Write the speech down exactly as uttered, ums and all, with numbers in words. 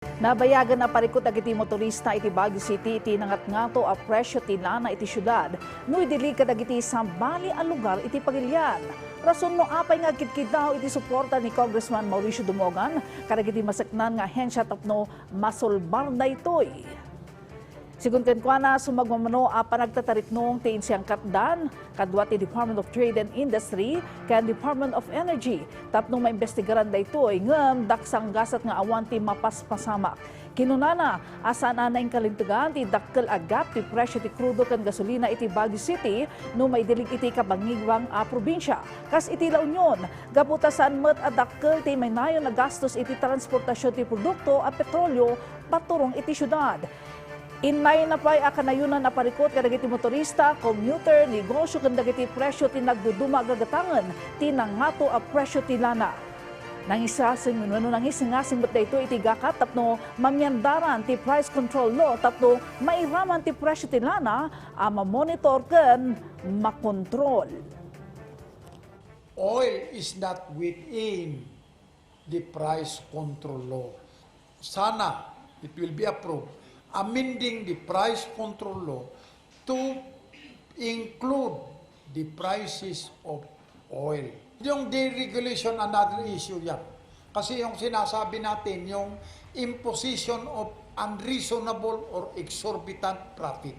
Nabayagan a parikut dagiti motorista iti Baguio City iti nangatngato a presyo ti lana iti siudad no idilig kadagiti sabali a lugar iti pagilian. Rason no apay nga agkidkiddaw iti suporta ni Congressman Mauricio Dumogan kadagiti maseknan nga ahensya tapno masolbar daytoy. Sigun kenkuana, sumagmamano a panagtatariknong ti insiangkatdan kadua ti Department of Trade and Industry ken Department of Energy tapno maimbestigaran daytoy ngem daksanggasat nga awan ti mapaspasamak. Kinunana a saan a naingkalintegan ti dakkel a gap ti presyo ti krudo ken gasolina iti Baguio City no maidilig iti kabangigbang a probinsia. Kas iti La Union, gapu ta saan met a dakkel ti maynayon a gastos iti transportasion ti produkto a petrolio paturong iti siudad. Innayon pay a kanayonan a parikut kadagiti motorista, commuter, negosyo ken dagiti presyo ti nagduduma a gagatangen ti nangato a presyo ti lana. Nangisasin wenno nangisingasin met daytoy iti GACAT tapno mamiandaran ti price control law tapno mairaman ti presyo ti lana a mamonitor ken makontrol. Oil is not within the price control law. Sana, it will be approved, amending the price control law to include the prices of oil. Yung deregulation, another issue yan. Kasi yung sinasabi natin, yung imposition of unreasonable or exorbitant profit.